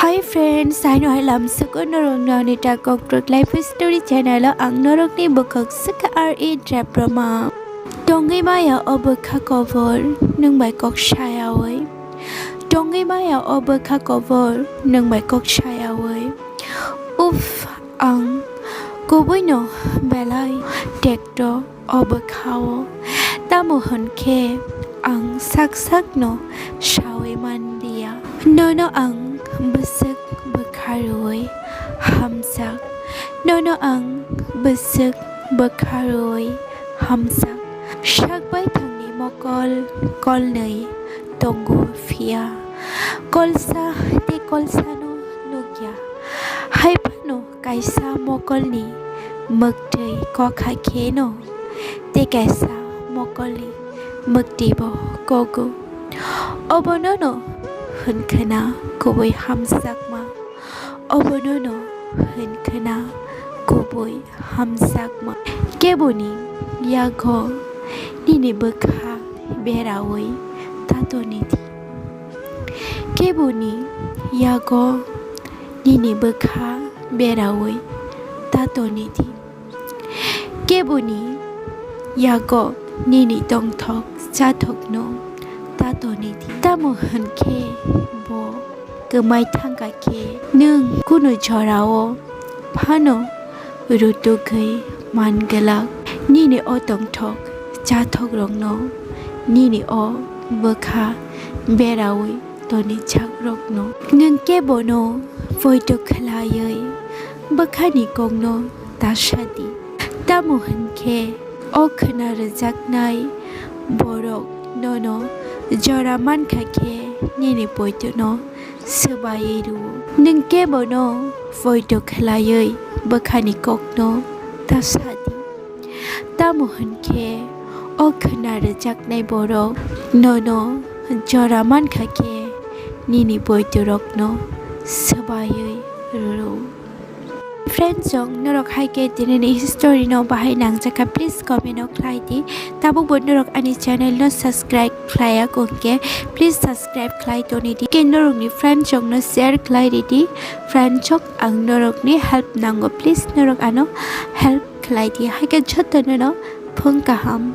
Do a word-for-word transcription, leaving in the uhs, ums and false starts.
Hi friends, haino hai lamsuko norokno ani Takok Truk Life Story channel o ang norokni bwkhak swkha R A Debroma. Tongwi maya o bwkha kobor nwng bai kok sayawi. Tongwi maya o bwkha kobor nwng bai kok sayawi. Uff, ang kubuino belai tekto o bwkhao. Tamo hwn khe ang sak sakno sawi man liya. Nono ang bwswk bwkha rwui hamjak. Nono ang bwswk bwkha rwui hamjak. Sak baithangni mokol kolnwi tongo phiya. Kolsa tei kolsano nukya. Hai phano kaisa mokolni mwktwi kokha kheno tei kaisa mokolni mwktwibo kogo. Obonono hwnkhwna kubui hamjakma. Obonono hwnkhwna kubui hamjakma. Keboni yago nini bwkha beraui tato nidi. Keboni yago nini bwkha beraui tato nidi. Keboni yago nini tongthok chathokno tato nidi. Tamo hwn khe bo kwmai thangkha khe nwng kunu jorao phano rutugwi man glak. Nini o tongthok chathokrokno, nini o bwkha beraui tonijakrokno nwng kebono poito khlaiwi bwkhani kokno ta sadi. Tamo hwn khe o khwna rwjaknai borok nono jora mankha khe nini poitono swbaiwi rwo. Nwng kebono poito khlaiwi bwkhani kokno ta sadi. Tamo hwn khe o khwna rwjaknai borok nono jora mankha khe nini poitorokno swbaiwi rwo. Friends, chwng norok hai khe tinini history no bahai nangjakha, please comment o khlai di. Tabuk bo norok ani channel no subscribe khlaiya kong khe, please subscribe khlai toni di. Khe norokni friends chwngno share khlai ridi. Friends chwng ang norokni help nango, please norok ano help khlai di. Hai khe jotono no phung kaham.